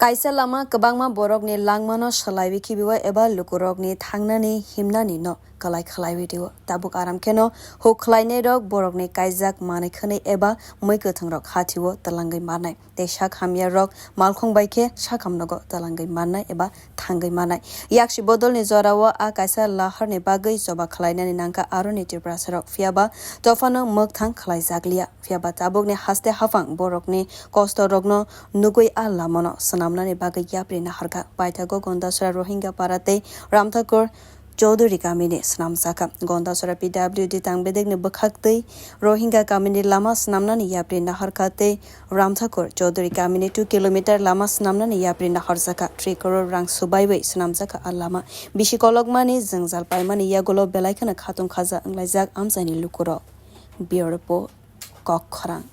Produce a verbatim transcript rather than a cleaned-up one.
Kaisa lama kwbangma borokni langmano swlaiwi khibiwo eba lukurokni thangnani himnani no kwlai khlaiwi rio. Tabuk aram kheno huk khlainairok borokni kaijak manwi khwnwi eba mwi kwthwngrok hathio twlangwi mannai tei sak hamyarok malkhung bai khe sakhamnogo twlangwi mannai eba thangwi mannai. Yaksi bodolni jorao a kaisa laharni bagwi choba khlainani nangkha aroni Tiprasarok, phiyaba dophano mwkthang khlaijakliya. Phiyaba tabukni haste haphang borokni kostorokno nugwi a lamano swnamnani bagwi yapri naharkha. Paithago Gondasora Rohingya para tei Ramthakur Chowdhury kamini swnamjakha. Gondasora P W D tangbedekni bwkhaktwi Rohingya kamini lama swnamnani yapri naharkha tei Ramthakur Chowdhury kamini two kilometer lama swnamnani yapri naharjakha. Three crore rang subaiwi swnamjakha a lama. Bisi kolokmani jwngjal paimani yagulo belai kheno khatung khaja wnglaijak amchaini lukurok. Bureau Report, Kok Khorang.